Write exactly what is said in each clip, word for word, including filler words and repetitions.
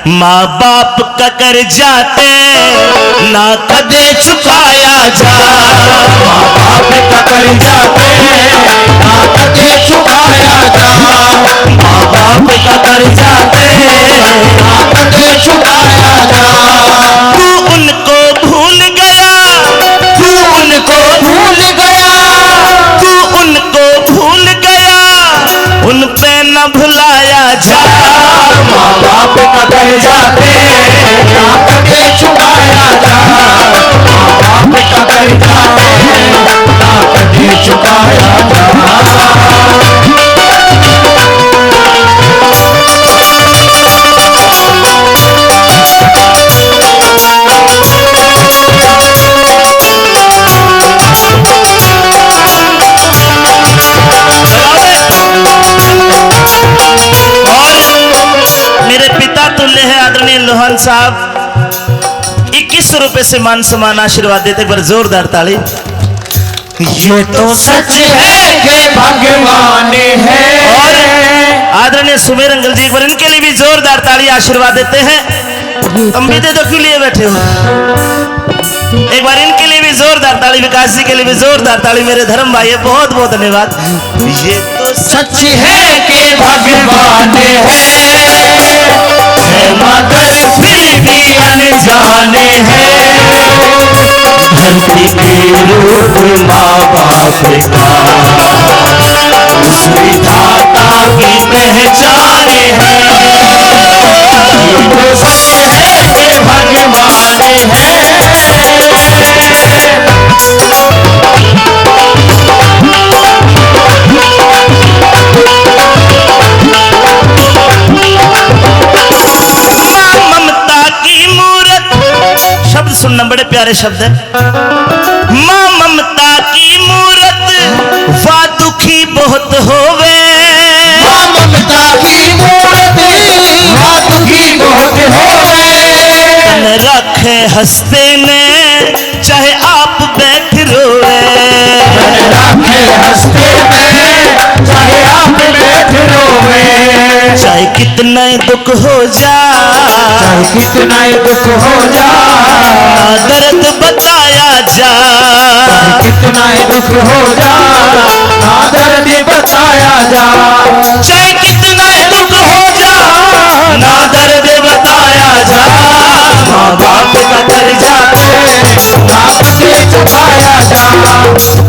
माँ बाप का कर्जा ते ना कदे चुकाया जा। माँ बाप का कर्जा ते ना कदे चुकाया जा। माँ बाप का कर्जा ते ना कदे चुकाया जा। तू उनको भूल गया, तू उनको भूल गया, तू उनको भूल गया, उन पे न भुलाया जा। माँ बाप का कर्जा ते ना कदे चुकाया जा। माँ बाप का कर्जा ते ना कदे चुकाया जा। और मेरे पिता तुल्य है आदरणीय लोहान साहब, इक्कीस सौ रुपए से मान सम्मान आशीर्वाद देते, पर जोरदार ताली। ये तो सच है कि भगवान है। और आदरणीय सुमेर अंकल जी, एक बार इनके लिए भी जोरदार ताली आशीर्वाद देते हैं। तुम भी दे दो, क्यों लिए बैठे हो? एक बार इनके लिए भी जोरदार ताली, विकास जी के लिए भी जोरदार ताली, मेरे धर्म भाई है, बहुत बहुत धन्यवाद। ये तो सच है कि भगवान है, है मगर फिर भी अनजान है। धरती के रूप माँ बाप का, उस विधाता की पहचान है। ये तो सच है कि भगवान है। माँ ममता की मूरत, शब्द सुनना, बड़े प्यारे शब्द है। माँ ममता की मूरत, वा दुखी बहुत होवे। माँ ममता की मूरत, वा दुखी बहुत होवे। तन रखे हंसते ने, चाहे आप बैठ रोवे। तन रखे हंसते ने, चाहे आप बैठ रोवे। चाहे कितना ही दुख हो जा, चाहे कितना ही दुख हो जा, ना दर्द बताया जा। चाहे कितना ही दुख हो जा, ना दर्द बताया जा। चाहे कितना ही दुख हो जा, ना दर्द बताया जा। माँ बाप का कर्जा ते ना कदे चुकाया जा।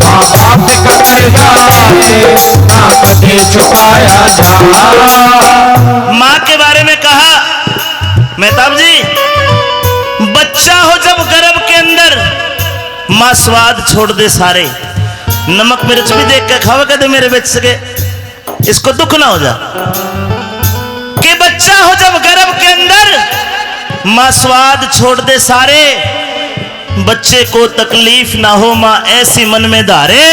माँ बाप का कर्जा ते ना कदे चुकाया जा। माँ के बारे में कहा मेहताब जी, बच्चा हो जब गर्भ के अंदर, माँ स्वाद छोड़ दे सारे। नमक मिर्च भी देख के खावे, कहते मेरे बच्चे के, इसको दुख ना हो जा। कि बच्चा हो जब गर्भ के अंदर, माँ स्वाद छोड़ दे सारे। बच्चे को तकलीफ ना हो माँ ऐसी मन में धारे।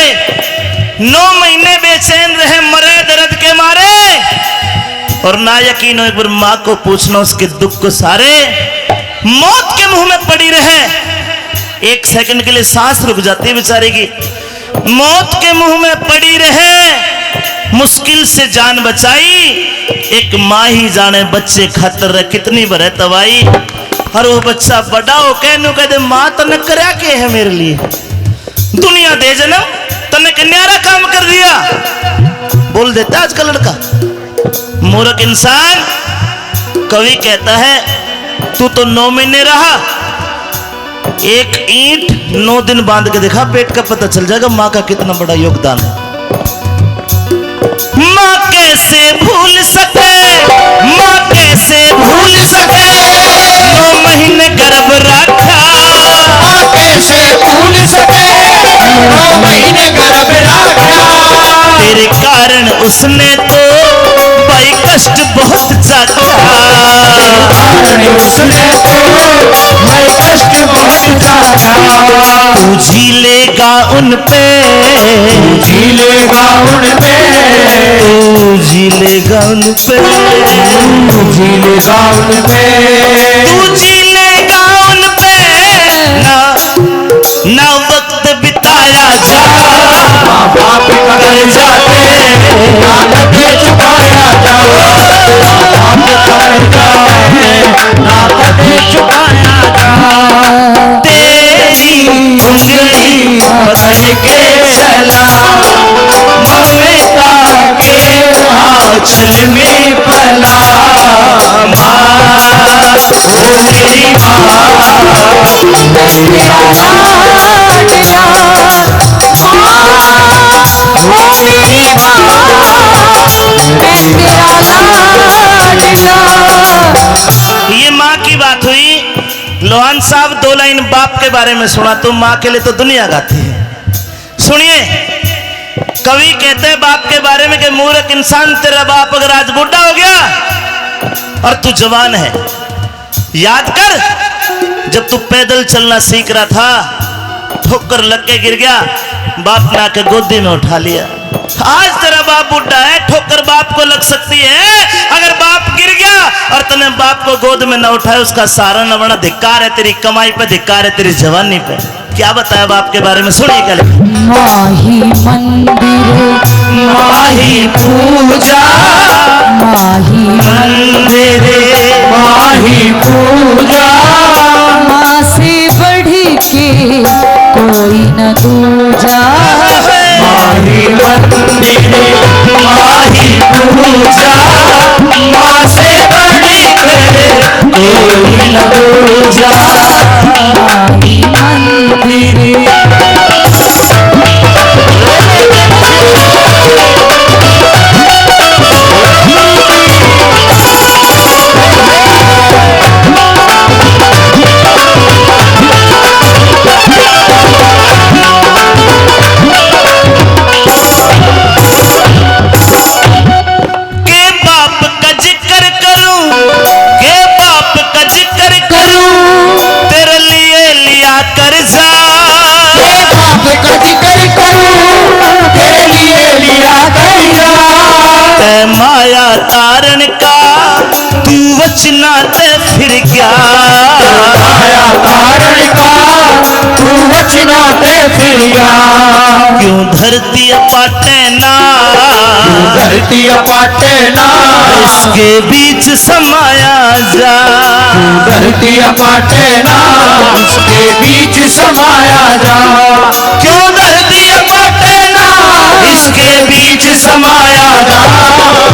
नौ महीने बेचैन रहे मरे दर्द के मारे। और ना यकीन हो एक बार माँ को पूछना उसके दुख को सारे। मौत के मुंह में पड़ी रहे, एक सेकंड के लिए सांस रुक जाती है बेचारे की। मौत के मुंह में पड़ी रहे, मुश्किल से जान बचाई। एक माँ ही जाने बच्चे खातर रह कितनी भरे तवाई। और वो बच्चा बड़ा हो के न्यू कह दे, माँ तन्ने करया के है मेरे लिए? दुनिया दे जन्म, तन्ने एक न्यारा काम कर दिया। बोल देता आजकल लड़का। मूर्ख इंसान, कवि कहता है, तू तो नौ महीने रहा, एक ईंट नौ दिन बांध के दिखा, पेट का पता चल जाएगा माँ का कितना बड़ा योगदान है। माँ कैसे भूल सके, माँ कैसे भूल सके, नौ महीने गर्भ रखा। माँ कैसे भूल सके, नौ महीने गर्भ रखा। तेरे कारण उसने तो भाई कष्ट बहुत चाखा। उसने तो मैं कष्ट बहुत चाखा। तू जी लेगा उन पे, तू जी लेगा उन पे, तू जी लेगा उन पे, तू जी लेगा उन पे, तू जी लेगा उन पे। ना, ना वक्त बिताया जा। माँ बाप का कर्जा ते ना कदे चुकाया जा। माँ बाप का कर्जा ते चल में पला माँ, ओ मेरी माँ, मेरा लाडला, माँ, ओ मेरी माँ, मैं तेरा लाडला। ये माँ की बात हुई। लोहान साहब, दो लाइन बाप के बारे में सुना, तो माँ के लिए तो दुनिया गाती है। सुनिए, कवि कहते हैं बाप के बारे में कि मूर्ख इंसान, तेरा बाप अगर आज बूढ़ा हो गया और तू जवान है, याद कर, जब तू पैदल चलना सीख रहा था, ठोकर लग के गिर गया, बाप ने आके गोदी में उठा लिया। आज तेरा बाप बूढ़ा है, ठोकर बाप को लग सकती है। अगर बाप गिर गया और तने बाप को गोद में ना उठाया, उसका सहारा न बना, धिक्कार है तेरी कमाई पे, धिक्कार है तेरी जवानी पे। क्या बताया बाप के बारे में, सुनिए क्या लिखा। माही मंदिर, माही पूजा, माही मंदिर, माही पूजा, माँ से बढ़ के कोई न दूजा। माही मंदिर, माही पूजा, माँ से बढ़ के कोई न दूजा। माही मंदिर। के बाप का जिक्र करूं, के बाप का जिक्र करूं, तेरे लिए लिया कर्जा। के बाप का जिक्र करूं, तेरे लिए लिया कर्जा। तै माया तारण का तू वचना ते फिर गया। माया तारण का तू वचना ते फिर गया। क्यों धरती पाटे ना, क्यों धरती पाटे ना, इसके बीच समाया जा। क्यों धरती पाटे ना, इसके बीच समाया जा। क्यों धरती पाटे ना, इसके बीच समाया जा।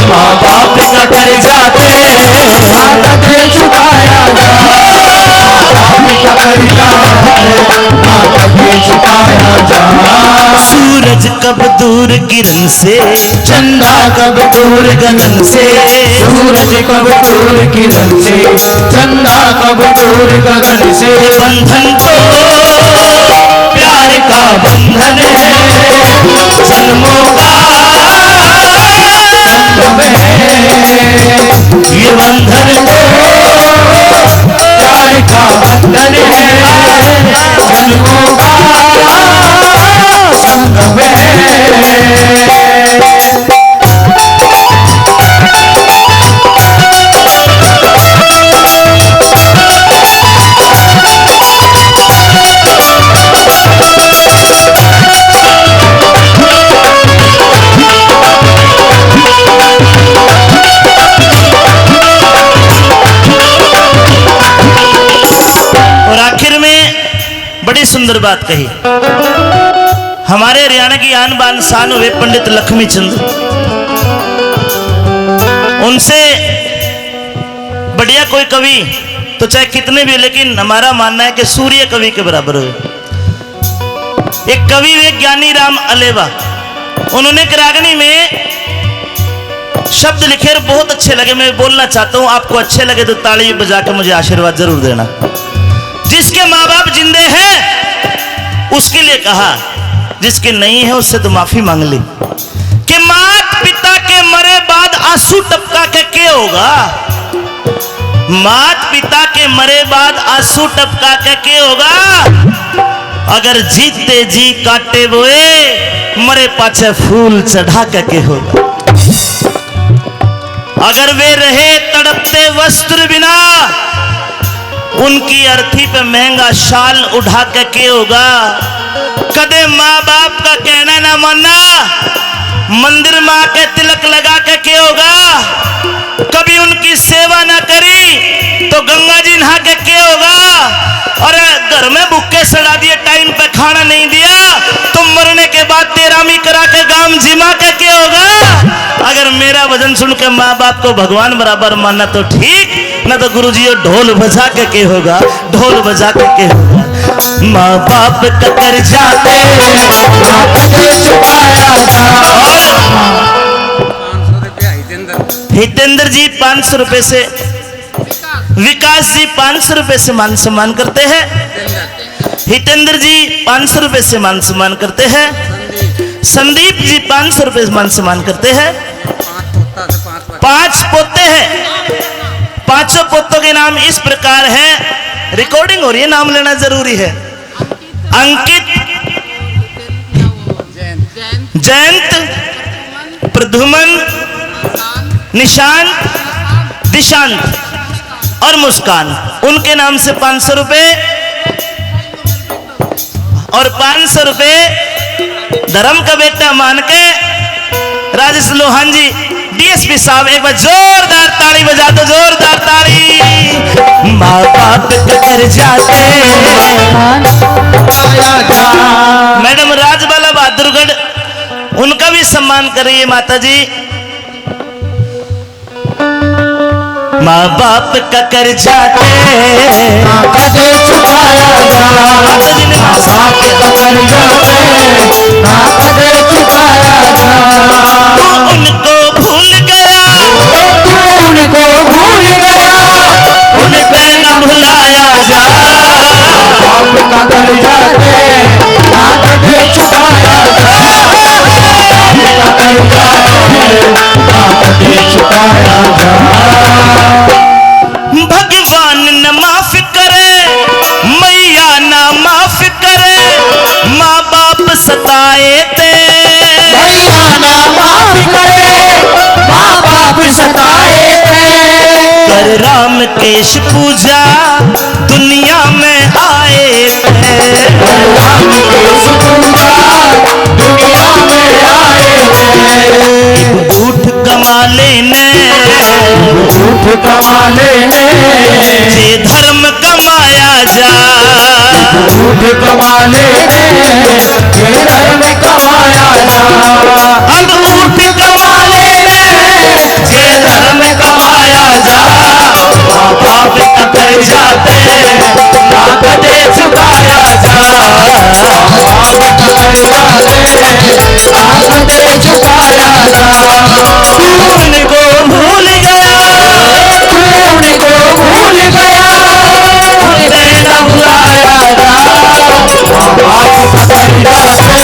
माँ बाप का कर्जा तेरे हाथ पे चुकाया जा। माँ बाप का कर्जा तेरे हाथ पे चुकाया जा। सूरज कब दूर किरण से, चंदा कब दूर गगन से। सूरज कब दूर किरण से, चंदा कब दूर गगन से। बंधन तो प्यार का बंधन है, जन्मों का संगम है। ये बंधन तो प्यार का बंधन है, जन्मों का संगम है। और आखिर में बड़ी सुंदर बात कही। हमारे हरियाणा की आन बान शान हुए पंडित लक्ष्मी चंद, उनसे बढ़िया कोई कवि तो चाहे कितने भी हो, लेकिन हमारा मानना है कि सूर्य कवि के बराबर हुए। एक कवि हुए ज्ञानी राम अलेवा, उन्होंने एक रागनी में शब्द लिखे और बहुत अच्छे लगे, मैं बोलना चाहता हूँ, आपको अच्छे लगे तो ताली बजा के मुझे आशीर्वाद जरूर देना। जिसके माँ बाप जिंदे हैं उसके लिए कहा, जिसके नहीं है उससे तो माफी मांग ली। कि मात पिता के मरे बाद आंसू टपका के के होगा? मात पिता के मरे बाद आंसू टपका के के होगा? अगर जीते जी काटे बोए, मरे पाछे फूल चढ़ा के के होगा? अगर वे रहे तड़पते वस्त्र बिना, उनकी अर्थी पे महंगा शाल उढ़ा के के होगा? कदे माँ बाप का कहना ना माना, मंदिर में आके तिलक लगा के के होगा? कभी उनकी सेवा ना करी तो गंगा जी नहा के के होगा? अरे, घर में भूखे सड़ा दिए, टाइम पे खाना नहीं दिया, तो मरने के बाद तेरामी करा के गाम जिमा के के होगा? अगर मेरा भजन सुन के माँ बाप को भगवान बराबर मानना तो ठीक, ना तो गुरुजी, ये ढोल बजा के के होगा, ढोल बजा के के होगा। माँ बाप का कर्जा दे, बाप दे चुकाया जा। हितेंद्र जी पाँच सौ रुपए से, विकास जी पाँच सौ रुपए से मान सम्मान करते हैं। हितेंद्र जी पाँच सौ रुपए से मान सम्मान करते हैं। संदीप जी पाँच सौ रुपए से मान सम्मान करते हैं। पांच पोते हैं, पांचों पोतों के नाम इस प्रकार हैं, रिकॉर्डिंग हो रही है, नाम लेना जरूरी है। अंकित, जयंत, प्रधुमन, निशांत, दिशांत और मुस्कान, उनके नाम से पाँच सौ रुपए। और पाँच सौ रुपए धर्म का बेटा मान के राजेश लोहान जी, डीएसपी साहब, एक बार जोरदार ताली बजा दो, जोरदार ताली। माँ बाप का कर्जा दे। मैडम राजबाला बहादुरगढ़, उनका भी सम्मान करिए माता जी। माँ बाप का कर्जा दे, ना कदे चुकाया जा। माँ बाप का कर्जा दे, ना कदे चुकाया जा। तू उनको भूल गया, तू उनको भूल गया, उन पे ना भुलाया जा। बाप का कर्जा दे, ना कदे चुकाया जा। बाप का कर्जा दे, ना कदे चुकाया जा। भगवान न माफ करे, मैया ना माफ करे, माँ बाप सताए ते। मैया ना माफ करे, माँ बाप सताए ते। कर राम केश पूजा दुनिया में आए ते। कर राम केश पूजा दुनिया में आए ते। झूठ कमा लेने, झूठ कमा लेने। जे धर्म कमाया जा। झूठ कमा लेने, जे धर्म कमाया जा। अब झूठ कमा लेने, जे धर्म कमाया जा। माँ बाप का कर्जा दे, ना कदे चुकाया जा। माँ बाप का कर्जा दे, ना कदे चुकाया जा। तू उनको भूल गया, तू उनको भूल गया, उनसे न भुलाया जा। माँ बाप का कर्जा ते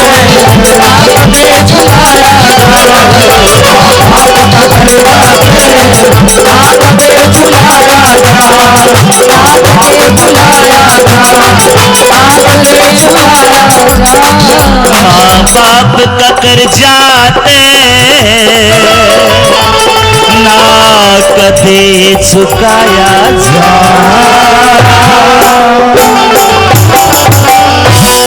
ना कदे चुकाया जा।